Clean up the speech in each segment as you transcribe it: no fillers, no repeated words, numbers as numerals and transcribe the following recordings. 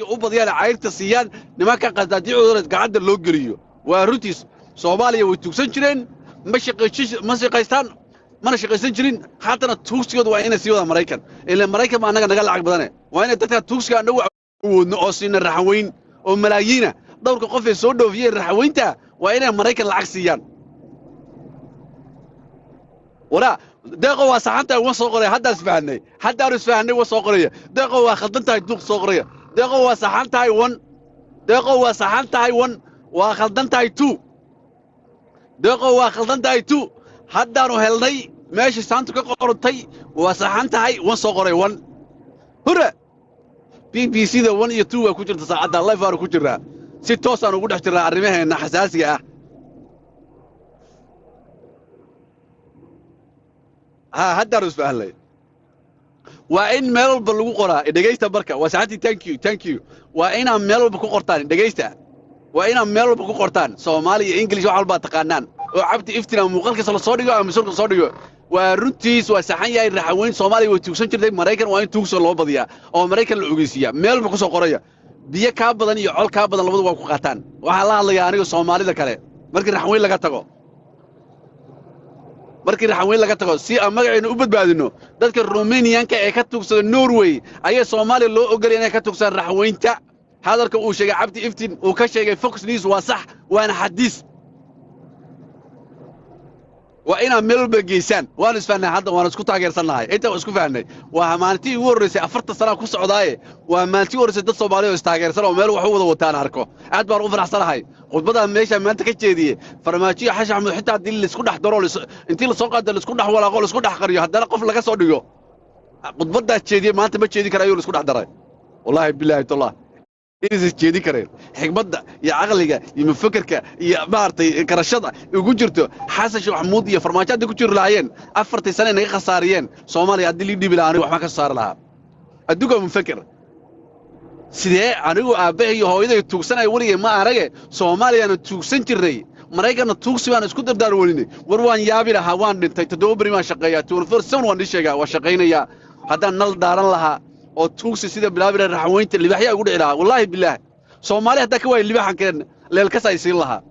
U badiyaan, cayrta siiyaan nimanka qasdaadiicoodana gacanta loo geliyo. Waa runtiis. Soomaaliya way tuugsan jireen, ma shaqaysi, ma shaqaystaan, mana shaqaysan jirin. Haddana tuugsigooda waa inay sii wadaan Maraykan, ilaa Maraykan baa annaga naga lacag badane. Waa inay dadka tuugsiga annagu awoodno oo siina Raxaweyn oo malaayiina. Dhowrka qof ee soo dhoofiyeen Raxaweynta waa inay Maraykan lacag siiyaan. Waraa Deeqo, waa saxan tahay, wan soo qoraya. Haddaan isfahanay, haddaanu isfahanay, wan soo qoraya. Deeqo, waa khaldan tahay, duuq soo qoraya. Deeqo, waa saxan tahay, one. Deeqo, waa saxan tahay, one. Waa khaldan tahay, two. Deeqo, waa khaldan tahay, two. Haddaanu helnay meeshii saantu ka qorantay. Waa saxan tahay, one soo qoray, one. Hurra! BBC da one iyo two waa ku jirta. Saacadda live aanu ku jirnaa, si toosaan ugu dhex jirnaa arrimaheenna xasaasiga ah. Ha, haddaanu isfahanay. Waa in meel walba lagu qoraa. Dhegaysta marka, waa saxantii. Thank you, thank you. Waa inaa meel walba ku qortaan. Dhegaysta, waa inaa meel walba ku qortaan, Soomaali iyo English, wax walbaa taqaanaan, oo Cabdi Iftin ama muuqaalkiisa la soo dhigo ama masurka soo dhigo. Waa runtiis, waa saxan yahay. Raxaweyn Soomaaliya way tuugsan jirtay. Maraykan waa in tuugso loo badiyaa oo Maraykan la ogeysiiyaa. Meel walba ku soo qoraya. Biyo kaa badan iyo col kaa badan labadu waa ku qaataan. Waxaan la hadlayaa aniga Soomaalida kale. Markii Raxaweyn laga tago, markii Raxaweyn laga tago, si aan magacaynu u badbaadino, dadka Romanianka ee ka tuugsada Norway ayaa Soomaaliya loo ogolaya inay ka tuugsadaan Raxweynta. Hadalka uu sheegay Cabdi Iftin, uu ka sheegay Fox News, waa sax, waana xadiis. Waa inaad meel walba geysaan. Waanu isfahnay hadda, waanu isku taageersannahay. Inta waan isku fahnay. Waa maalintii ugu horreysay, 40 sanaa ku socdaaye, waa maalintii ugu horreysay dad Soomaaliya oo istaageersan oo meel wax u wada wataan arko. Aad baan u faraxsanahay khudbadaa meesha maanta ka jeediyey. Farmaajiyo Xashan Axmed, xitaa haddii laisku dhex daro, intii lasoo qaado laisku dhex walaaqo, laisku dhex qariyo, haddana qof laga soo dhigo khudbaddaa jeediyey maanta ma jeedin kara ayuu laisku dhex daray. Wallaahi, bilaahi, tallah, inaysan jeedin kareen. Xikmadda iyo caqliga iyo mufakerka iyo maaragtay karashada ugu jirto Xasan Sheekh Maxamuud iyo Farmaajo hadday ku jiri lahaayeen, 4-tii sane ay naga khasaariyeen Soomaaliya, haddii lii dhibi lahaa, anigu waxbaan ka soo saari lahaa. Adduunka mufaker sidee? Anigu aabbahay iyo hooyaday tuugsanaya weligay ma arage. Soomaaliyana tuugsan jirnay, Maraykanna tuugsi baan isku dardaar welinay. War waan yaabi lahaa, waan dhintay. 7 beri baan shaqeeyaa, 24/7 waan ii sheegaa, waa shaqaynayaa. Haddaan nal daaran lahaa oo tuugsi sida bilaabi lahaa, Raxweynta libaaxyaa igu dhici lahaa. Wallaahi bilaah, Soomaali haddaa ka waayo libaaxan keen leelkas ay siin lahaa.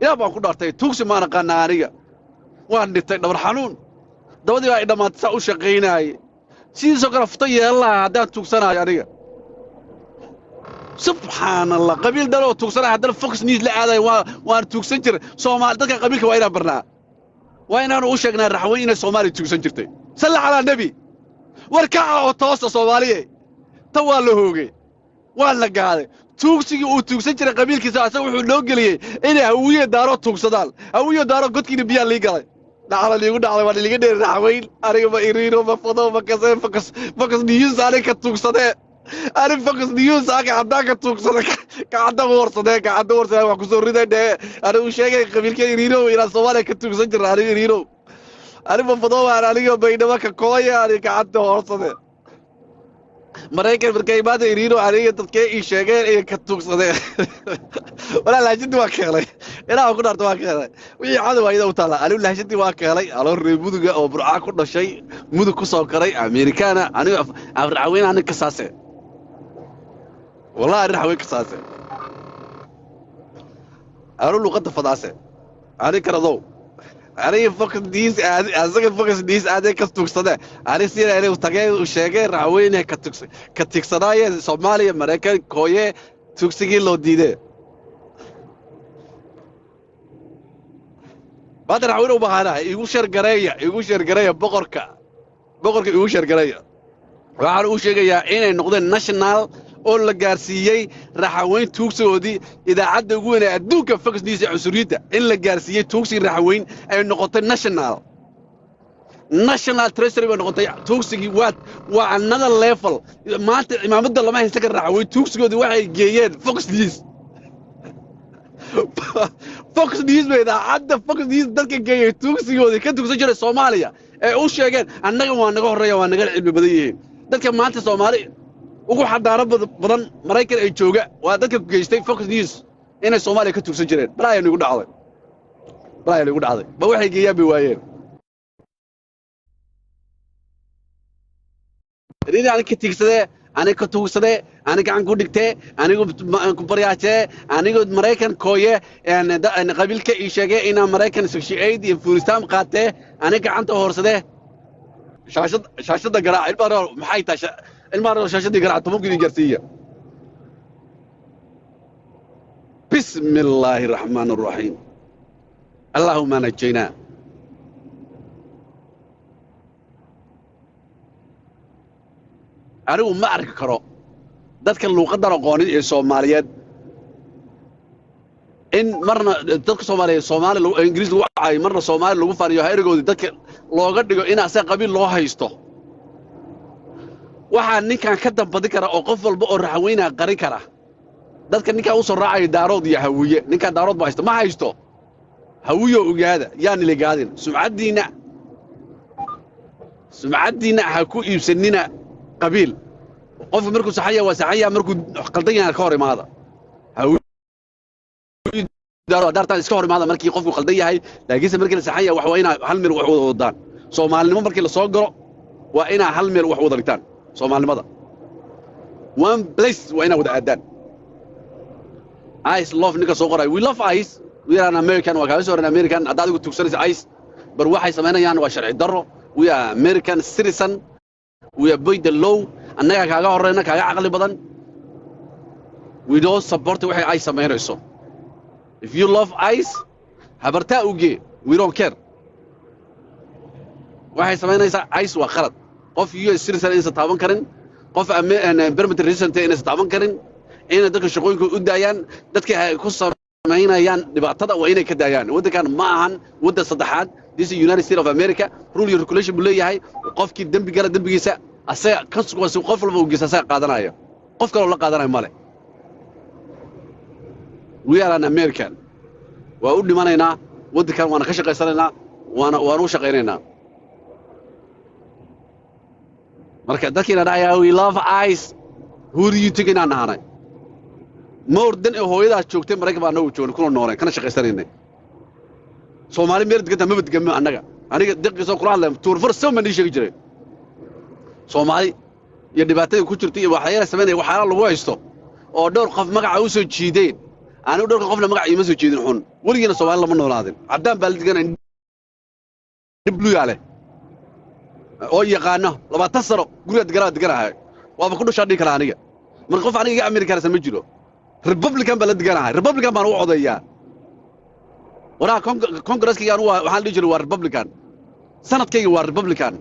Ilaah baan ku dhaartay, tuugsi maan aqaanaa aniga. Waan dhintay, dhabar xanuun, dabadii baa i dhammaatay saa u shaqaynaayay. Sidiisoo kale futo yeelan lahaa haddaan tuugsanaayo aniga. Subxaan Allah, qabiil dhan oo tuugsanaya haddana Fox News la aadayo. Waa waan tuugsan jiray Soomaali. Dadka qabiilka waa inaan barnaa, waa inaanu u sheegnaa Raxweyn inay Soomaaliya tuugsan jirtay. Salla calaa nebi. War kaca oo toosa, Soomaaliye. Tan waa la hoogay, waa la gaaday. Tuugsigii uu tuugsan jiray qabiilkiisa asaga wuxuu noo geliyey inay Hawiye Daaro tuugsadaan. Hawiye Daaro godkiina biyaa lii galay, dhacda liigu dhacday, waa liiga dheeri. Raxweyn aniga ma iriiro, ma fado, ma kasee. Fox News aniga ka tuugsadee. Ani Fox News aka caddaan ka tuugsada, gacanta warsadee, gacanta warsadee, wax kusoo riday dhee. Anigu sheegay qabiilka Iriiro inaan Soomaaliya ka tuugsan jirna. Aniga Iriiro, ani ma fadoomaan, aniga Baydhabo ka kooya, ani gacanta horsade. Maraykan markay imaada Iriiro, aniga dadkee ii sheegeen iyo ka tuugsadeen. Walaa lahjadii waa keenay, ilaa ku dhaarta waa keenay. Wixii cadow ayada u taalla. Anigu lahjadii waa keenay, aloo reer Muduga oo Burcaa ku dhashay, Mudug ku soo koray, Amerikaana. Aniga Raxweyn aniga kasaase, wallahi ani Raxweyn kasaase. Anu luqadda fadaase ani karadow. Aniga Fox News aad, asaga Fox News aadee ka tugsade. Ani sida inay tageen u sheegeen Raxweyne ka tugs ka tigsanaayeen Soomaaliya, Maraykan kooye tugsigii loo diidee. Maanta Raxweyne u baahanahay. Igu sheergareeya, igu sheergareeya boqorka, boqorka igu sheergareeya. Waxaan u sheegayaa inay noqdeen national oo la gaarsiiyey Raxaweyn tuugsigoodii idaacadda ugu weyn ee adduunka, Fox News ee cunsuriyadda, in la gaarsiiyey tuugsigii Raxaweyn ay noqotay national treasury bay noqotay. Tuugsigii waa another level. Maanta cimaamadda lama haysan kara. Raxaweyn tuugsigoodii waxay geeyeen Fox News. Fox News bay idaacadda Fox News dadka geeyey tuugsigoodii ka tuugsan jiray Soomaaliya ee u sheegeen annaga waa naga horreeya, waa naga cilmi badan yihiin. Dadka maanta Soomaali ugu xadaaro badan Maraykan ay jooga waa dadka geystay Fox News inay Soomaaliya ka tuugsan jireen. Balaayaa nagu dhacday, balaayaa nagu dhacday. Ba waxay geeyaan bay waayeen. Ridii ani ka tiigsadee, ani ka tuugsadee. Ani gacan ku dhigtee, anigu ku baryaatee, anigu Maraykan kooye, qabiilka ii sheegay inaan Maraykan section 8 iyo food stamp qaatee, ani gacanta hoorsadee. Shaashad, shaashadda garaac, ilmaha. Maxay tahay, ilmaha? Shaashaddii garaac, 10,000 idin gaarsiiya. بسم الله الرحمن الرحيم، اللهم نجينا. Anigu ma arki karo dadka luuqaddan aqoonin ee Soomaaliyeed in marna dadka Soomaaliyeed Soomaali Ingiriis lagu caayo, marna Soomaali lagu faniyo, hayrigoodii dadka looga dhigo in asaga qabiil loo haysto. Waxaa ninkan ka dambadin kara oo qof walba oo raxweynaa qarin kara dadka ninkaan u soo raacaya Daarood iyo Hawiye. Ninkaan Daarood ba haysto, ma haysto Hawiyo. Ogaada, yaan iligaadin sumcaddiinna. Sumcaddiinna ha ku iibsanina qabiil. Qofku markuu saxan yahay waa saxan yahay, markuu qaldan yahay ka hor imaada. Hawiye, Daartaan iska hor imaada markii qofku qaldan yahay, laakiinse markii la saxan yahay wax waa inaa hal meel wax wada wadaan. Soomaalinimo markii la soo galo waa inaa hal meel wax wada dhigtaan. Soomaalinimada one place waa inaa wada aadaan. ICE love ninka soo qoray, we love ICE, we are an American. Waa kaaga soo horan American. Hadda adigu tugsanaysa ICE bar, waxay samaynayaan waa sharci darro. We are American citizen, we are by the law. Annagaa kaaga horreyna, kaaga caqli badan. We don't support waxay ICE samaynayso. If you love ICE, habartaa ugee, we don't care. Waxay samaynaysaa ICE waa khalad. Qof US citizen inaysan taaban karin, qof permanent resident inaysan taaban karin, inay dadka shaqooyinka u daayaan. Dadka ay ku samaynayaan dhibaatada waa inay ka daayaan. Waddankan ma ahan waddan saddexaad. This is United States of America. Rule iyo regulation buu leeyahay. Qofkii dembi gala, dembigiisa asaga consequence qof walba uu geysta asaga qaadanaya, qof kaloo la qaadanayo male. We are an American. Waa u dhimanaynaa waddankan, waana ka shaqaysanaynaa, waana u shaqaynaynaa. Marka dadkiina dhahayaa "We love ICE," who do you think inaan nahanay? More than ee hooyadaas joogtay Maraykan baa annagu joognay, kuna nooleen, kana shaqaysanaynay. Soomaali meel deganta maba deganmo annaga. Aniga deqiisoo kula hadlaya tuurfar seven baan ii sheegi jiray Soomaali iyo dhibaatada ku jirta iyo waxyaala samaynaya, waxyaala lagu haysto oo dhowr qof magaca u soo jiideen. Anigu dhowrka qofna magaca iima soo jiidin xun. Weligiina Soomaali lama noolaadin. Caddaan baa la deganay, dhib luyaa leh oo yaqaano 20 sano guriga deganaa deganahay, waaba ku dhashaa dhihi karaa aniga. Marka qof aniga iga amiri karaysan ma jiro. Republican baan la deganahay, Republican baan u codeeyaa. Waraha congresskayga anu waxaan dhihi jiray waa Republican, sanadkayga waa Republican,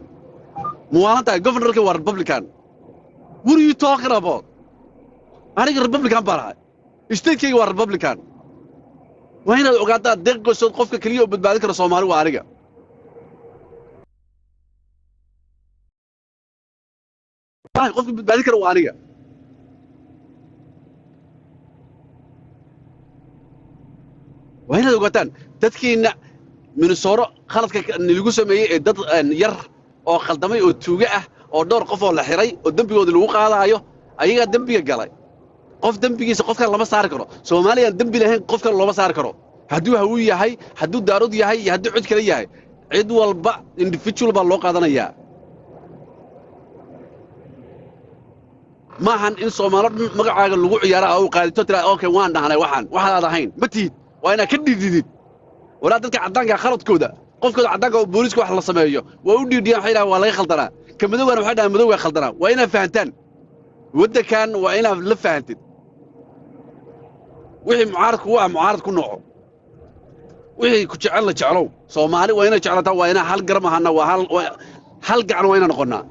muwaalan tahay, governorkayga waa Republican. What are you talking about? Aniga Republican baan ahay, statekayga waa Republican. Waa inaad ogaataa, Deeqgosood, qofka keliya oo badbaadin kara Soomaali waa aniga. Qofka badbaadin kara waa aniga. Waa inaad ogaataan dadkiina Minnesota khaladka lagu sameeyey ee dad yar oo khaldamay oo tuuge ah oo dhowr qof oo la xiray oo dembigooda lagu qaadaayo, ayagaa dembiga galay. Qof dembigiisa qof kale lama saari karo. Soomaaliyaan dembi lahayn qof kale looma saari karo, hadduu Hawu yahay, hadduu Daarood yahay iyo hadduu cid kale yahay. Cid walba individual baa loo qaadanayaa. Maahan in Soomaalo dhan magacaaga lagu ciyaara oo qaadito tiraa okay waan dhahnay. Waxaan waxaad ahayn ma tihid, waa inaad ka dhididid. Walaa dadka caddaanka khaladkooda, qofkooda caddaanka oo booliiska wax la sameeyo waa u dhiidhiyaan, waxay dhahaan waa laga khaldanaa. Ka madowgana waxay dhahaan madowgaa khaldanaa. Waa inaad fahantaan waddankan, waa inaad la fahantid. Wixii mucaarad kugu ah mucaarad ku noco, wixii ku jecel la jeclow. Soomaali waa inay jeclataa, waa inaa hal garam ahana, waa hal gacan waa inaa noqonnaa.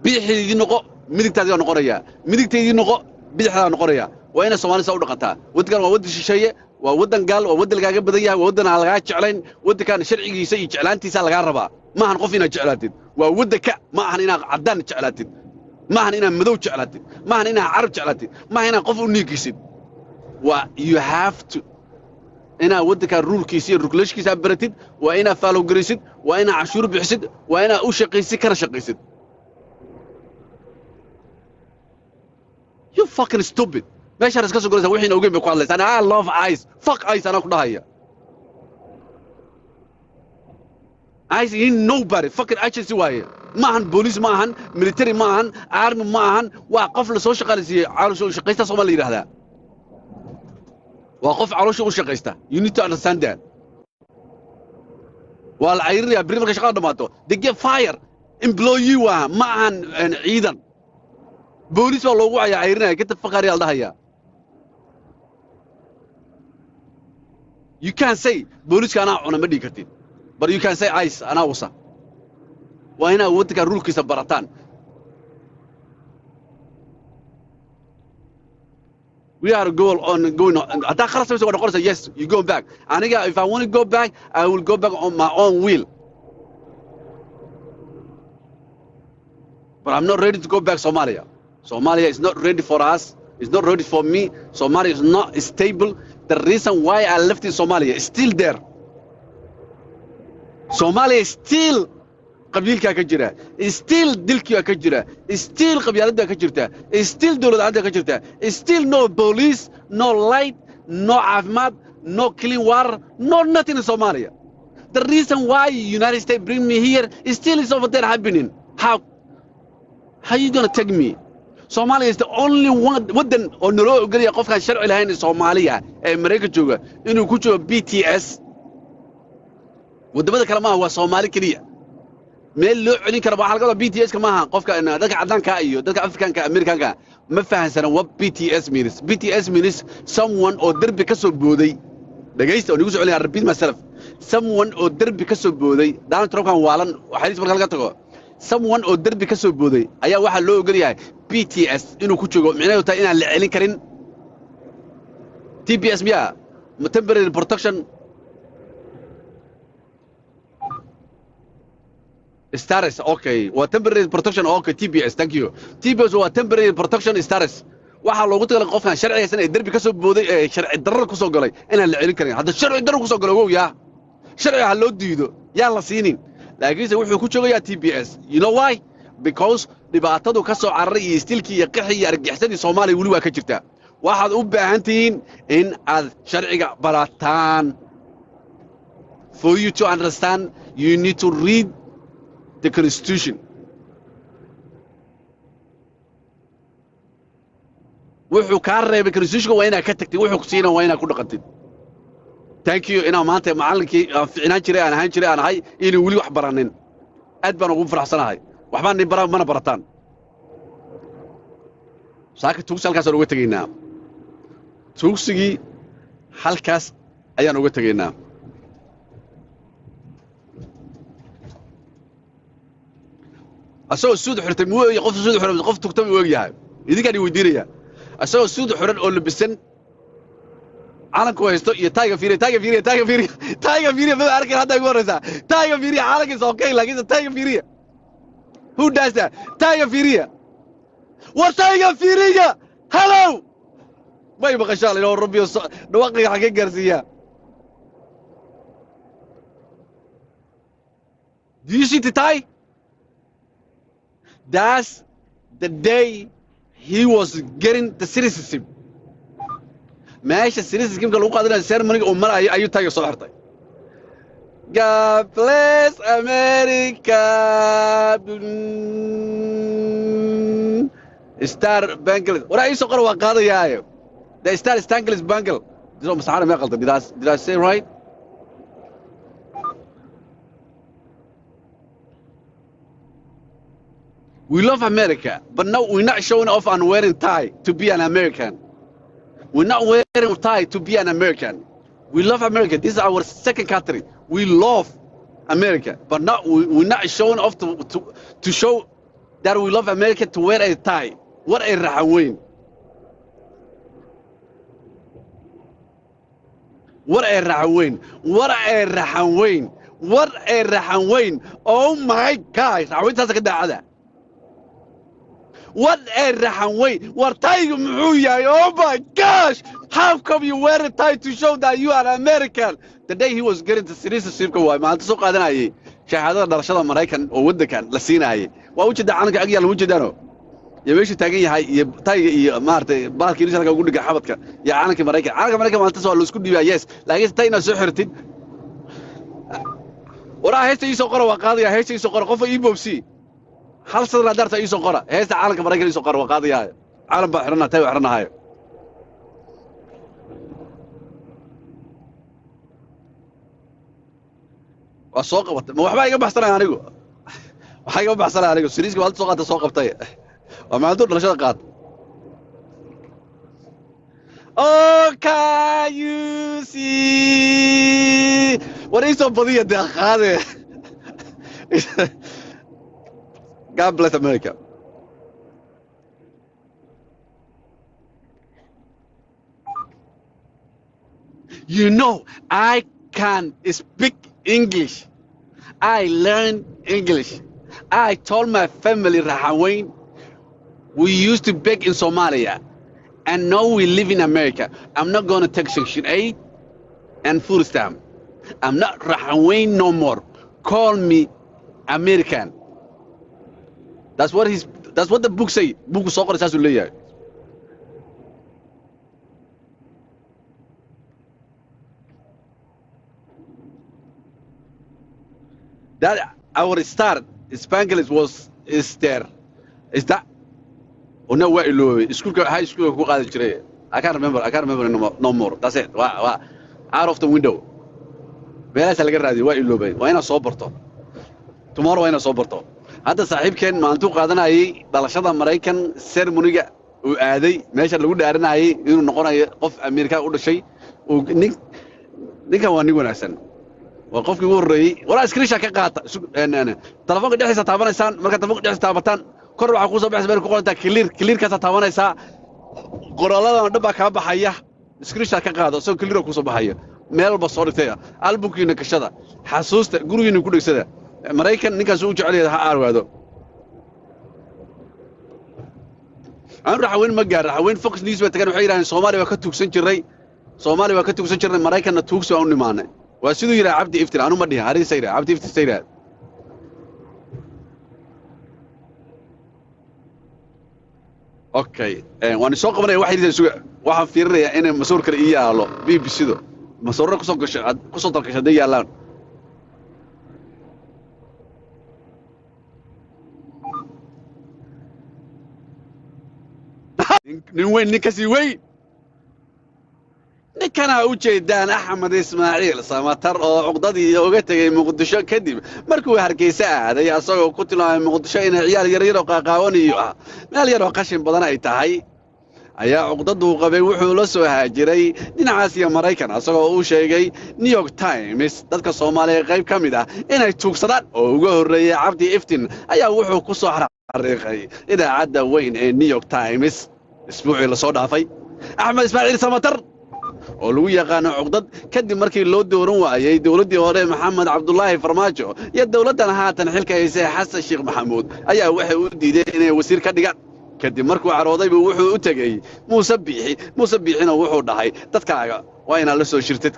Bidixdeedii noqo, midigtaadii baa noqonayaa, midigtaydii noqo, bidixdaa noqonayaa. Waa inay Soomaali saa u dhaqantaa. Waddankan waa waddan shisheeye, waa waddan gaal, waa waddan lagaaga badan yahay, waa waddan aan lagaa jeclayn. Waddankan sharcigiisa iyo jeclaantiisa lagaa rabaa. Ma ahan qof inaad jeclaatid, waa waddanka. Ma ahan inaad caddaan jeclaatid, ma ahan inaad madow jeclaatid, ma ahan inaad Carab jeclaatid, ma ahan inaad qof u niigisid. Waa you have to inaad waddankan rulekiisa iyo regulationkiisa aad baratid, waa inaad follow garaysid, waa inaad cashuur bixisid, waa inaad u shaqaysid kana shaqaysid. You fucking stupid. Meeshaan iska soo galaysaa, wixiina ogeyn bay ku hadlaysaa. I love ICE, fuck ICE anaa ku dhahaya. ICE in nobody fucking agency waaye. Ma ahan booliis, ma ahan military, ma ahan army, ma ahan. Waa qof lasoo shaqaaleysiiyey. Caloosha u shaqaysta sooma la yidhahdaa? Waa qof caloosha u shaqaysta. You need to understand that. Waa la cayrinayaa beri markay shaqada dhammaato. They get fire. Employee waa, ma ahan ciidan. Booliis baa loogu cayaa, cayrinaya, get the fuck out, la dhahayaa. You can't say booliiska anaa cuna, ma dhihi kartid, but you can say ICE anaa wasa. Waa inaad waddanka rule-kiisa barataan. We are go on going on. Haddaa khalas samayso, waa noqonaysa. Yes, you go back. Aniga, if I want to go back, I will go back on my own will, but I'm not ready to go back Somalia. Somalia is not ready for us. It's not ready for me. Somalia is not stable. The reason why I left in Somalia is still there. Somalia is still qabiilkaa ka jira, still dilkiibaa ka jira, still qabyaaladdaa ka jirta, still dowlad la'aantaa ka jirta, still no police, no light, no caafimaad, no clean water, no nothing in Somalia. The reason why United States bring me here is still is over there happening. How you gonna take me? Somalia is the only one waddan oo naloo ogolaya qofkaan sharci lahayn ee Soomaaliya ee Maraykan jooga inuu ku joogo TPS. Waddamada kale maaha, waa Soomaali keliya. Meel loo celin kara waxaa laga wadaa TPS ka maaha qofka. Dadka caddaanka iyo dadka Afrikaanka, Amerikaanka ma fahansana what TPS means. TPS means someone oo derbi ka soo booday. Dhegaysta oo nigu soo celinaya, repeat myself: someone oo derbi ka soo booday. Donald Trumpkan waalan waxaadiis marka laga tago, someone oo derbi ka soo booday ayaa waxaa loo ogol yahay TPS inuu ku joogo, micnaheedu tahay inaan la celin karin. TPS miyaa? Temporary protection status. Okay, waa temporary protection. Okay, TPS, thank you. TPS waa temporary protection status. Waxaa loogu talagalay qofkan sharcigaysan ee derbi ka soo booday ee sharci darro ku soo galay inaan la celin karin. Hadda sharci darro ku soo galay, ogow, yaa sharciga ha loo diido, yaan la siinin, laakiinse wuxuu ku joogayaa TPS. You know why? Because dhibaatadu ka soo cararay iyo istilkii iyo qixii iyo argixisadiii Soomaaliya weli waa ka jirtaa. Waxaad u baahan tihiin in aad sharciga barataan. For you to understand, you need to read the constitution. Wuxuu kaa reebay constitutionka waa inaad ka tagtid, wuxuu ku siina waa inaad ku dhaqantid. Thank you. Inaan maanta macallinkii aan ficnaan jiray, aan ahaan jiray, aan ahay inuu weli wax baranin, aad baan ugu faraxsanahay. Waxbaan nin bara mana barataan. Saaka tuugsi halkaasaan uga tegaynaa. Tuugsigii halkaas ayaan uga tegaynaa. Asagoo suud xirtay muu eegyahay? Qof suud xiran qof tugta muu eegyahay? Idinkaan i weydiinaya. Asagoo suud xiran oo labisan, calanku haysto iyo tie-ga fiiriya, tie-ga fiiriya, tie-ga fiiriya, tie-ga fiiriya. Maba arkin, hadda igu horreysaa. Tie-ga fiiriya. Calankiisa okay, laakiinse tie-ga fiiriya. Who does that? Tie-ga fiiriya. War tie-ga fiiriya. Hello, may maqashaa? Inoo rabbiyo, dhawaqiga xagee gaarsiiyaa? Do you see the tie? That's the day he was getting the citizenship. Meesha citizenshipka lagu qaadanayo, ceremony uu marayo, ayuu tie-ga soo xirtay. God bless America. Star Bangles. Waraa ii soo qora, waa qaadayaayo. The Star Stangless Bangle. Masaxana mee qaldan? Did I say right? We love America, but no, we're not showing off and wearing tie to be an American. We're not wearing tie to be an American. We love America. This is our second country. We love America, but not we're not showing off to show that we love America to wear a tie. What a raxaweyn. What a raxaweyn. What a raxaweyn. What a raxaweyn. Oh my God. Raxaweyntaas ka daacada. What a raxan weyn. War tie-gu muxuu yahay? Oh my gosh, how come you wear a tie to show that you are American? The day he was getting the citizenship waay, maalinta soo qaadanayay shahaadada dhalashada Maraykan oo waddankan la siinaayay. Waa ujeedaa calanka ag yaalla, ujeedaano iyo meeshuu taagan yahay iyo tie-ga iyo maaragtay bahalka inuu halka ugu dhiga xabadka iyo calanka Maraykan. Calanka Maraykan maalintaas waa laisku dhiibaa, yes, laakiin tie inaad soo xiratid. Waraa heesta ii soo qora, waa qaadaya. Heesta ii soo qora, qofa ii boobsii. Hal sadar daarta iisoo qora, heesta caalamka Maraykan iisoo qora, waa qaadayaa. Caalam baa xidhanaa, tay waa xidhanahay. Waa soo qabatay, ma waxbaa iga baxsanaya anigu? Waxaa iga baxsanaya anigu siriiska waa soo qaata, soo qabtay, waa maalintuu dhalashada qaat. Oh, can you see? War iisoo badiya dee, qaade. God bless America. You know, I can speak English. I learned English. I told my family, Rahawain, we used to beg in Somalia, and now we live in America. I'm not going to take Section 8 and food stamp. I'm not Rahawain no more. Call me American. That's what the book say. Book soo qoray saasuu leeyahay. That our star Spanglish was is there. Is that? Oh no, waa iloobay. Iskuulka, high school ku qaadan jiray. I can't remember. I can't remember no more. No more. That's it. Waa out of the window. Meelahaas laga raadiyay, waa iloobay. Waa inaad soo barto. Tomorrow waa inaad soo barto. Hadda saaxiibkeen maalintuu qaadanayay dhalashada Maraykan, ceremony-ga uu aaday, meesha lagu dhaarinayay inuu noqonayo qof Amerika u dhashay. Uu nin, ninkan waa nin wanaagsan. Waa qofkii ugu horreeyey. Walaa screenshot ka qaata. Telefoonka dhexdiisa taabanaysaan. Markaad telefoonka dhexdiisa taabataan, kor waxaa kusoo baxaysa meel ku qorantaa clear. Clearkaasaa taabanaysaa, qoralladan oo dhan baa kaa baxaya. Screenshot ka qaado isagoo clear oo kusoo baxaya. Meel walba soo dhigtaya, albumkiina gashada, xasuusta gurigiina ku dhegsada. Maraykan ninkaas u jecel yahay ha aarwaado. Anu Raxaweyn ma gaar. Raxaweyn Fox News bay tagaan, waxay yidhahdeen Soomaaliya waa ka tuugsan jirray, Soomaaliya waa ka tuugsan jirnay, Maraykanna tuugsi waan u nimaanay. Waa siduu yidhaha Cabdi Iftin. Anu ma dhihin, hariisa yidhaha, Cabdi Iftin sa yidhaha. Okay, waan soo qabanaya. Waxa yidhi suga, waxaan fiirinayaa inay masuur kale ii yaalo. BBC-do masuurro kusoo gasho, kusoo dalgasho hadday yaallaan. Nin weyn, nin kasii weyn, ninkanaa u jeedaan, Axmed Ismaaciil Samatar, oo cuqdadii uga tegey Muqdisho kadib markuu Hargeysa aaday, asagoo ku tilmaamay Muqdisho inay ciyaal yaryar oo qaaqaawanayo ah, meel yar oo qashin badan ay tahay, ayaa cuqdaduu qabay wuxuu la soo haajiray dhinacaas iyo Maraykan, asagoo uu sheegay New York Times dadka Soomaaliya qayb ka mid ah inay tuugsadaan oo uga horreeyey Cabdi Iftin, ayaa wuxuu ku soo xariiqay idaacadda weyn ee New York Times isbuucii lasoo dhaafay. Axmed Ismaaciil Samatar oo lagu yaqaano cuqdad kadib markii loo dooran waayey dowladdii hore Maxamed Cabdulaahi Farmaajo iyo dowladdan haatan xilka haysay Xasan Sheekh Maxamuud, ayaa waxay u diideen inay wasiir ka dhigaan. Kadib markuu carooday buu wuxuu u tegey Muuse Biixi. Muuse Biixina wuxuu dhahay, dadkaaga waa inaad la soo shirtid,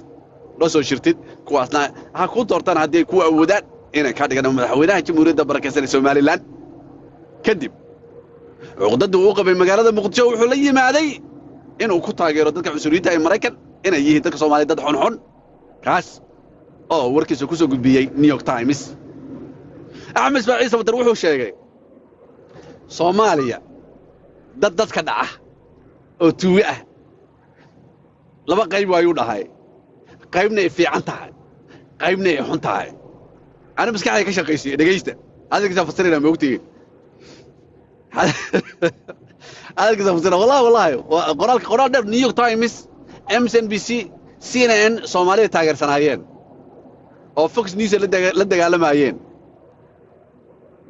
la soo shirtid, kuwaasna ha ku doortaan haddii ay ku awoodaan inay ka dhigaan madaxweynaha Jamhuuriyadda barakeysan ee Somaliland. Kadib cuqdadii uu qabay magaalada Muqdisho wuxuu la yimaaday inuu ku taageero dadka cunsuriyiinta ee Maraykan inay yihiin dadka Soomaaliya dad xunxun, kaas oo warkiisa ku soo gudbiyey New York Times. Axmed Ismaaciil Samatar wuxuu sheegay Soomaaliya dad dadka dhaca oo tuuge ah laba qayb waayuu dhahay, qaybna ay fiican tahay, qaybna ay xun tahay. Ani maskaxda ka shaqaysiye, dhegaysta, hadalkiisaa fasirayna, ma ogtihiin? Hadalkiisaa fasirina, wallahi, wallahi, waa qoraalka, qoraal dheer. New York Times, MSNBC, CNN Soomaalida taageersanaayeen oo Fox News la dagaalamayeen.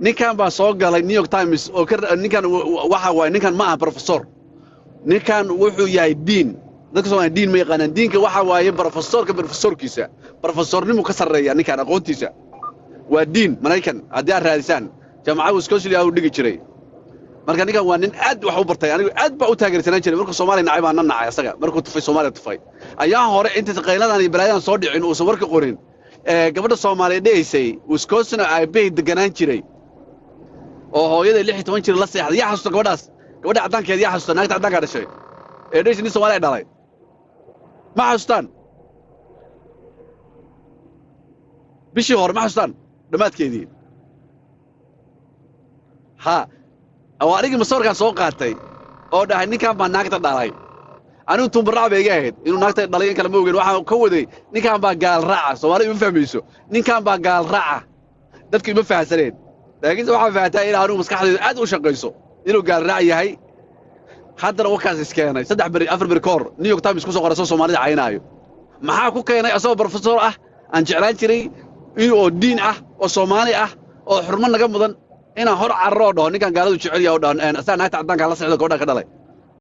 Ninkan baa soo galay New York Times oo ka ninkan waxa waaye, ninkan ma aha professor, ninkan wuxuu yahay dean. Dadka Soomaaliya dean ma yaqaanaan. Deanka waxa waaye professorka professorkiisa, professornimu ka sarreeya ninkan aqoontiisa. Waa dean Maraykan haddii aad raadisaan, jaamacadda Wisconsin uu dhigi jiray. Marka ninkan waa nin aad wax u bartay. Anigu aad baa u taageersanaan jiray. Markuu Soomaaliya nacay baa na nacay asaga. Markuu tufay Soomaaliya tufay ayaa hore, intaysa qayladan iyo balaayadan soo dhicin, uusan warka qorin, ee gabadha Soomaaliya dhehaysay Wisconsin oo aabbahay deganaan jiray oo hooyada 16 jir la seexday. Yaa xasuusta gabadhaas? Gabadha caddaankeed yaa xasuusta? Naagta caddaankaa dhashay ee dhashay nin Soomaaliya dhalay, ma xasuustaan? Bishii hore ma xasuustaan dhammaadkeedii? Ha, oo anigii masoorkaan soo qaatay oo dhahay ninkan baa naagta dhalay. Anigu tumbaraac bay iga ahayd inuu naagta dhalay in kale ma ogeyn. Waxaan ka waday ninkan baa gaal raaca. Soomaali ima fahmayso, ninkan baa gaal raaca, dadku ima fahamsaneen. Laakiinse waxaan fahantaa in anigu maskaxdaydu aad u shaqayso inuu gaal raac yahay. Haddana wakaas iskeenay 3 beri, 4 beri ka hor New York Times kusoo qoray soo Soomaalida caynaayo. Maxaa ku keenay asagoo professor ah aan jeclaan jiray in oo diin ah oo Soomaali ah oo xurmo naga mudan inaan hor carro oo dhaho ninkan gaaladu jecel yahay oo dhaho asaa naagta caddaanka la socdo, gabadha ka dhalay?